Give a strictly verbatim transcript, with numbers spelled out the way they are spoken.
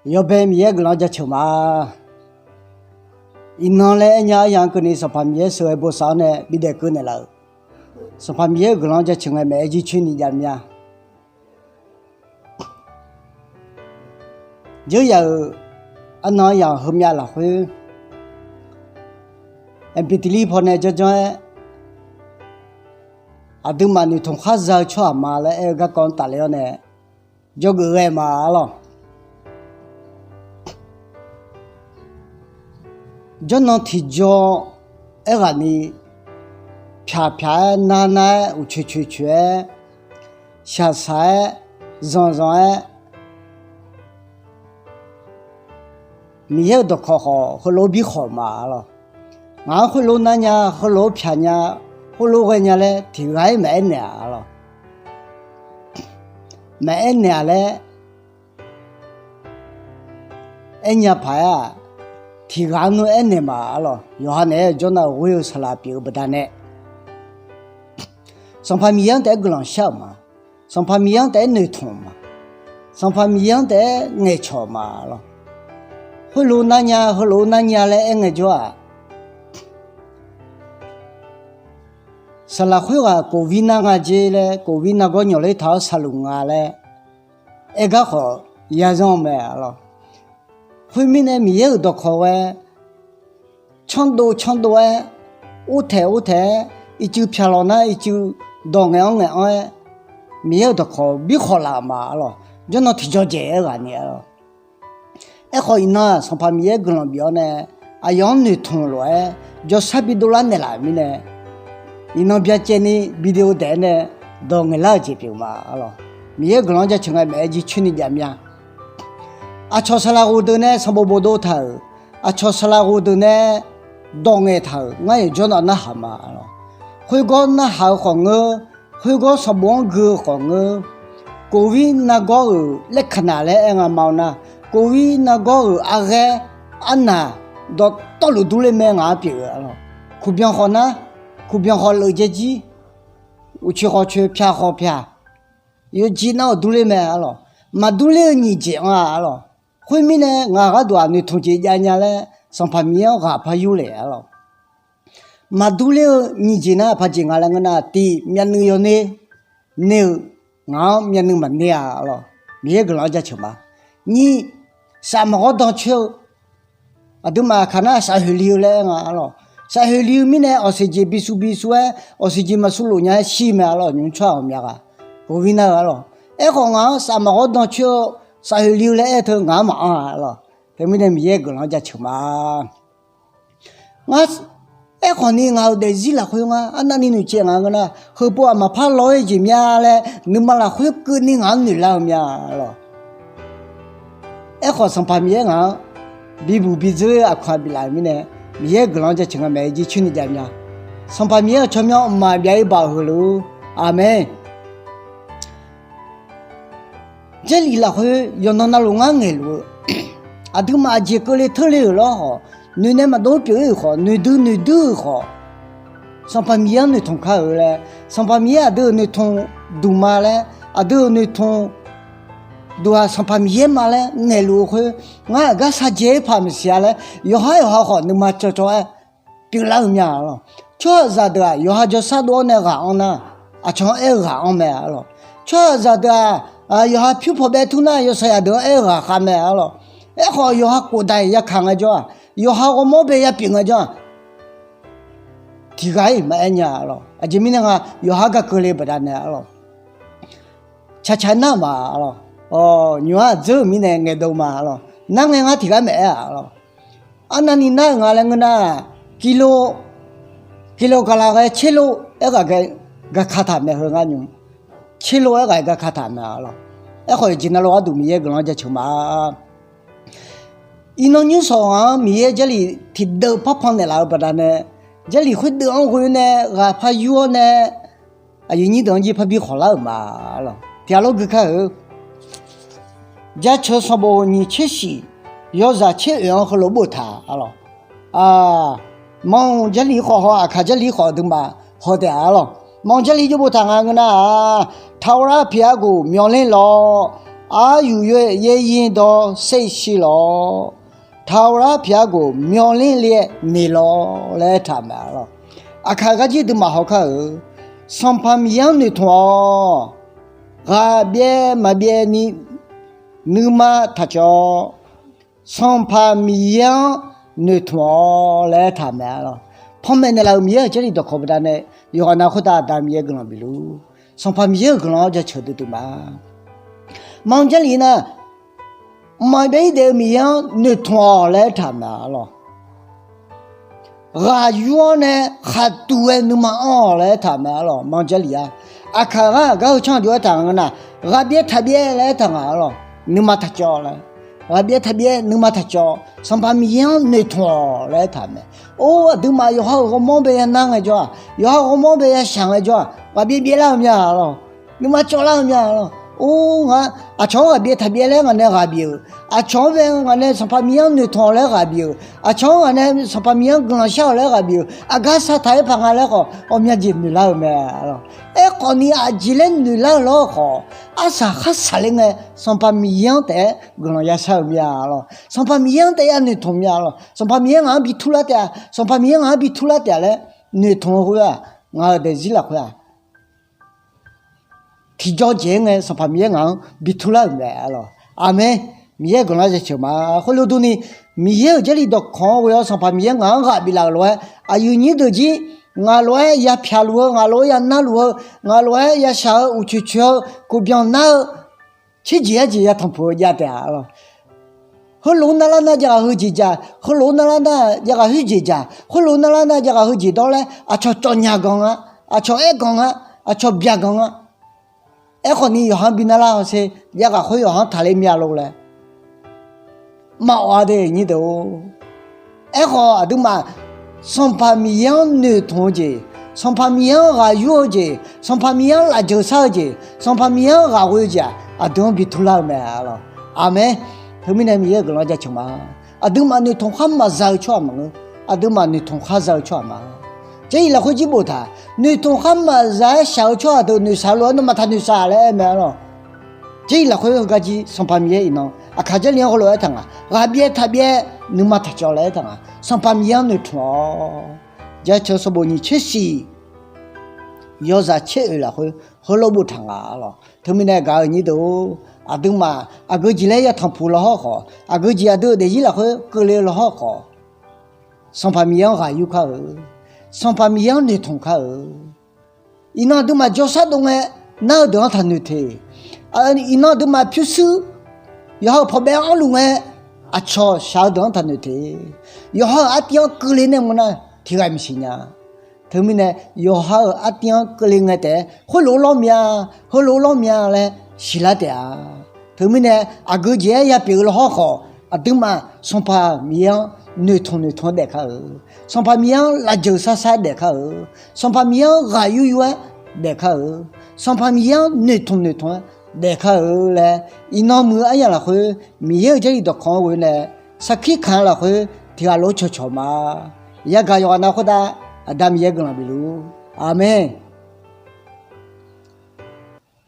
Yawbae Miqyaer-euq guiqlanq jaceuq ma. Iqnan laer aernya aryamq-anr keuvni Sanqpaq Miqyaer sheuqghae bosav-awr nae bidaef keuv naeqlaf-euq, Sanqpaq Miqyaer-euq guiqlanq jaceuq ngae maeq-aer jircoer ni jav mya. Dzeur yaf-euq arnan aryamq heumyav lafkhoer, Aqbeqtiqlir pawnae janrjanr-aer, aqduimaf noeqtmq khar za-eu tsawrhaq ma laer aer-eu garkawv-anr tafler-awr nae, dzawgeuf ghae ma arlawq. Jawrnan tiqjaw aerghaqni, pyaq pyaq-aer, nar nar-aer, uqcoeq coeq coeq-aer, shaq shaq-aer, zanq zanq-aer, Miqyaer-euq dawqkawq khawf heulof-aer bi khawf ma arlawq. Ngaq-anr khoerlof nar nya, heulof-aer pyaq nya, khoerlof ghae nya laer tiq ghaq-ir maqaer naeq-a arlawq. Maqaer naeq-a laer aernya paq-aer-aq, tiq ghaq-anr nmr aernaeq ma arlawq. Yawqha naeq-aer jawrnar-euq ghoer-eu saqlaq pyeuf-eu baqdanae, Sanqpaq Miqyaer-anr taef-aer guiqlanq shar-euq ma. Sanqpaq Miqyaer-anr taef-aer noeqtmq ma. Sanqpaq Miqyaer-anr taef-aer ngaeqcawq ma arlawq. Khoerlof nar nya, heulof nar nya laer aerngae jawr-aq, saqlaq khoerghaq kof vir nar nga jer laer, kof vir nargawr nyawq ler taq-awr saqluf nga laer aer gar khawf yazanr mae arlawq. Khoermirnae Miqyaer-euq dawqkawq ghae canrdov canrdov-aer, ortaeq ortaeq-aer, ircuf pyaq lawq nar ircuf dawq ngaeq-anr ngaeq-anr-aer, Miqyaer-euq dawqkawq bi khawf laf-euq ma arlawq. Jawrnan tiqjaw dzaeq-aer ghaq ni arlawq. Aerkhawf iqnan-aq Sanqpaq Miqyaer guiqlanq bif-awr nae, aqyawf-anr noeqtmq lof-aer jawrshar bi dovlar naeqlaf-euq mirnae, iqnan byacaevni video daef-aer nae dawq ngaeqlar-euq jeq pyeuf ma arlawq. Miqyaer guiqlanq-anr jaceuq ngae maeq-aer jircoer ni jav mya. Aqcawq saqlaq ghofdeuq nae sanqbof bofdov taq-euq, aqcawq saqlaq ghofdeuq nae dawq ngaeq taq-euq ngar yawqjawr nav narhaq ma arlawq. Khoergawr narhaq-eu khawf ngeur, khoergawr sanqbof-anr gui-eu khawf ngeur, kof vir nargawr-euq laerkaq naq laer aer nga ma-eu nar, kof vir nargawr-euq arghaer arnaq dawqtawvluf durler mae ngaq-anr pyeuf-eu arlawq. Kuqbyan khawf nar, kuqbyan khawf leuf dzae jir, uqcoeq khawf coeq, pyaq khawf pyaq, yawqjeq nar-awq durler mae arlawq. Maqdurler-eu nyiq jeq anr-a arlawq. Khoermirnae ngaq gharduq-aq noeqtmq jeq jav nya laer Sanqpaq Miqyaer-anr ghaq par yur le arlawq. Maqdurler-eu nyiq jeq nar paqjeq nga laer ngeur nar, tiq myavnuiv yawner, ner-eu ngaq-anr myavnuiv maqner-a arlawq. Miqyaer guiqlanq-anr jaceuq ma. Nyiq, saf maqghawr dan coer-eu, aqduimaf kaq nar safhoeq li-eu laer aer nga arlawq. Safhoeq li-eu mirnae awqseq jeq bisuv bisuv-aer awqseq jeq maqsur lof nya-aer shir mae arlawq. Nymq-mr tsawrhaq ghawqmya ghaq ghov vir nar-eu arlawq. Aerkhawf ngaq-anr saf maqghawr dan coer-eu, safhoeq li-eu laer aer-eu teu ngaq-anr maqanr-a arlawq. Teumirnae Miqyaer guiqlanq-anr jaceuq ma. Ngar, aerkhawf ni ngaq-euq daefzir lafkhoer ngar arnavni noeqcaev nga ngeur nar, heupov-aq maqpar law-aer jeq mya laer nuima lafkhoer keuvni ngaq-anr noeqlar-eu mya arlawq. Aerkhawf Sanqpaq Miqyaer ngaq-anr bibuq bidzeur-eu aqkaq biflaf-euq mirnae, Miqyaer guiqlanq-anr jaceuq nga maeq-aer jircoer ni jav mya. Sanqpaq Miqyaer-euq tsawrmyanr mqmaq byav-ir baoq heulof-ur. Aqmeq. Jarlif lafkhoer yawqnan navluf ngar ngaeqluf-eu, aqduimaf aqjeq keuvle teurle-euq lawr khawf, noeqnae maqdov pyeuf-ir-euq khawf, noeqdui noeqdui-euq khawf, Sanqpaq Miqyaer-anr noeqtmq kar-eu laer, Sanqpaq Miqyaer aqdui-euq noeqtmq duq ma laer, aqdui-euq noeqtmq duq-aq Sanqpaq Miqyaer ma laer ngaeqluf-eu khoer, ngar aqgar sar dzae-ir paq maqsiq-a laer, yawqhar yawqha khawf nuima cawvcawv-aer pyeuflar-euq mya arlawq. Tsawrhaqzaq deuq-aq yawqha jawrshar dov-awr nae ghaq anr nar, aqcawq-anr aer-eu ghaq anr mae arlawq. Tsawrhaqzaq deuq-aq yawqha pyur pawq bae tur nar, yawshaq yaq deuq-anr aer-eu ghaq khav mae arlawq. Aerkhawf yawqha khofdaiq yakaq ngaejawr-aq, yawqha ghawrmawr bae yapyeuf ngaejawr-aq, tiqghaq-ir maqaer nya arlawq. Aqjeq mirnae nga, yawqha gar keuvle baqdanae arlawq. Caqcaq nar ma arlawq. Nymq-ar aqdzeur-euq mirnae ngaeqdov ma arlawq. Nar ngae ngar tiqghaq-ir maqaer-a arlawq. Arnavni nar-euq nga laer ngeur nar, kilo, kilo gaqlaq ghae tserlo aerghaq gaka taq mae heu ngar nymq. Tserlo aerghaq gaka taq mae arlawq. Aerkhawf jeq navluf gharduq Miqyaer guiqlanq jaceuq ma. Iqnan nymrshawq ghaq-anr Miqyaer Jarlif tiqdeuv parpan naeqlaf-eu baqdanae, Jarlif khoerdeuv-anr ghoe nae ghaq par yur-awr nae, aqyuif nyir deuq-anr jir parbi khawqlar-euq ma arlawq. Tiqghaq lof gui kar-eu, Jaceuq sanqbof nyiq tser shif, yawzaq tser oeq-anr heulof boftaq arlawq. Manq Jarlif khawf haw, Aqkaq Jarlif khawf aqduimaf haw taef-a arlawq. Manq Jarlif jov boftaq nga ngeur nar-aq, Taqghawrlar piq-aer ghof myawqler lawq, Aryuq yoer yaeryin dawr ser shi lawr. Taqghaq lar pyaq-a goq myawqler le-aer neq lawr laer aertaq mae-a lawq. Aqkaq gar jir duimaf haw kar-euq, Sanqpaq Miqyaer-anr noeqtmq-awq. Ghaqbyaev maqbyaev ni nuima taqcawv. Sanqpaq Miqyaer-anr noeqtmq-awq laer aertaq mae-a lawq. Panmaeq naeqlaf-euq Miqyaer-euq Jarlif dawqkawq baqdanae yawqghaq nav khoertav Aqda Miqyaer guiqlanq bifluf. Sanqpaq Miqyaer-euq guiqlanq-anr jaceuq duidui ma. Manq Jarlif nar, mqmaq byav-ir daef-eu Miqyaer-anr noeqtmq-awq laer aertaq mae-a lawq. Ghaq yur-awr nae khaqduq-aer nuima anr-awq laer aertaq mae-a lawq. Manq Jarlif-a. Aqkaq ghaq gar heu tsanr aqjox aertaq nga nar, ghaqbyaev taqbyaev laer aertaq nga-a lawq. Nuima taqcawv laer. Ghaqbyaev taqbyaev nuima taqcawv. Sanqpaq Miqyaer-anr noeqtmq-awq laer aertaq mae. Or, aqduimaf yawqha-euq ghawrmawr bae yanar ngaejawr-aq, yawqha-euq ghawrmawr bae yashaq ngaejawr-aq, ghaqbyaev byaevlar-eu mya-a lawq. Nuima cawvlar-eu mya-a lawq. Or, ngar aqcawq-anr ghaqbyaev taqbyaev laer ngaq nae ghaq bif-euq, aqcawq-anr bae ngaq nae Sanqpaq Miqyaer-anr noeqtmq-awq laer ghaq bif-euq, aqcawq-anr ngaq nae Sanqpaq Miqyaer-anr guiqlanq shar-awq laer ghaq bif-euq, aqgar sar taq-aer paq nga laer khawf, ghawqmya jeq noeqlar-eu mae-a lawq. Aerkhawf ni aqjeq laer noeqlar-eu lawr khawf, arsaq kharsaq ler ngae Sanqpaq Miqyaer-anr taef-aer guiqlanq yashar-eu mya-a lawq. Sanqpaq Miqyaer-anr taef-aer ya noeqtmq mya-a lawq. Sanqpaq Miqyaer ngaq-anr bi turlar taef-a, Sanqpaq Miqyaer ngaq-anr bi turlar taef-a laer noeqtmq-eu khoer-aq, ngaq-euq daefzir lafkhoer-aq, tiqjawr jeq-aer ngae Sanqpaq Miqyaer ngaq-anr bi turlar-euq mae-a lawq. Aqmeq. Miqyaer guiqlanq jaceuq ma. Khoerlof durni, Miqyaer-euq Jarlif dawqkawq-anr ghoe-awr Sanqpaq Miqyaer ngaq-anr ghaq biflaf-euq lof-aer, aqyuif nyir deuq jir, ngaq lof-aer ya pyaqluf-eu, ngaq lof-aer ya narluf-eu, ngaq lof-aer ya shaq-eu, uqcoeq coeq-eu, kobyan nar-eu, tserjeq arjeq ya tanqpuq-eu jav taef-a lawq. Heulof-aer narlar nar jav ghaq heujeq jaq, heulof-aer narlar nar jav ghaq heujeq jaq, khoerlof-aer narlar nar jav ghaq heujeq dawr laer aqcawq cawv nyaq ganq nga, aqcawq aer ganq nga, aqcawq byaq ganq nga. Aerkhawf ni yawqha-anr bi narlar hawsher, jav ghaq khoer yawqha-anr taqler mya lor laer maqawq-a de nyir deuq-or. Aerkhawf aqduimaf Sanqpaq Miqyaer-anr noeqtmq-eu jeq, Sanqpaq Miqyaer-anr ghaq yur-eu jeq, Sanqpaq Miqyaer-anr lafjeuq shar-eu jeq, Sanqpaq Miqyaer-anr ghaq ghoe-eu jeq-aq, aqdui-anr bi turlar-eu mae-a lawq. Aqmeq. Teumirnae Miqyaer-euq guiqlanq jaceuq ma. Aqduimaf noeqtmq khar maqza-eu tsawrhaq maqngeur. Aqduimaf noeqtmq khar za-eu tsawrhaq ma. Jarlif lafkhoer jir boftaq, noeqtmq khar maqza-aer shaq-eu tsawrhaq deuq noeqshaq lof-aer nawmaf taqnoeq shaq laer aer mae-a lawq. Jarlif lafkhoer heugar jir Sanqpaq Miqyaer iqnan Aqkaq Jarlif-anr heulof-aer aertaq nga, ghaqbyaev taqbyaev nuima taqcawv laer aertaq nga, Sanqpaq Miqyaer-anr noeqtmq-awq. Jaceuq sanqbof nyiq tser shiq yawzaq tser oeq lafkhoer heulof boftaq nga-a lawq. Teumirnae gaq-euq nyir deuq-or, aqduimaf aqgeu jeq laer ya tanqpuq lawhawr khawf, aqgeu jeq aqdui-euq daefzir lafkhoer keuvle-eu lawhawr khawf, Sanqpaq Miqyaer-anr ghaq yur kar-eu, Sanqpaq Miqyaer-anr noeqtmq kar-eu. Iqnan aqduimaf jawrshar dov ngae nar-eu deuq-anr taqnoeq te. Iqnan aqduimaf pyurshuir yawqha-euq pawqbaev-anr luf ngae aqcawq shaq-eu deuq-anr taqnoeq te. Yawqha-euq artiv-anr keuvle nae mawrnar tiqghaq maqsiq nya. Teumirnae yawqha-euq artiv-anr keuvle ngae taef-aer khoerlof-aer lawr mya, heulof-aer lawr mya laer siqlar taef-a. Teumirnae aqgeu jeq-aer ya pyeuf-eu lawhawr khawf, aqduimaf Sanqpaq Miqyaer-anr noeqtmq noeqtmq-aer daef kar-eu, Sanqpaq Miqyaer-anr lafjeuq sar sar-aer daef kar-eu, Sanqpaq Miqyaer-anr ghaq yur yur-aer daef kar-eu, Sanqpaq Miqyaer-anr noeqtmq noeqtmq-aer daef kar-eu laer, iqnan muiq-eu aryamq lafkhoer Miqyaer-euq Jarlif dawqkawq-anr ghoe nae sarkir kaq-eu lafkhoer tiqghaq lof-aer cawqcawq ma. Yagaq yawqghaq nav khoertav Aqda Miqyaer guiqlanq bifluf-ur. Aqmeq.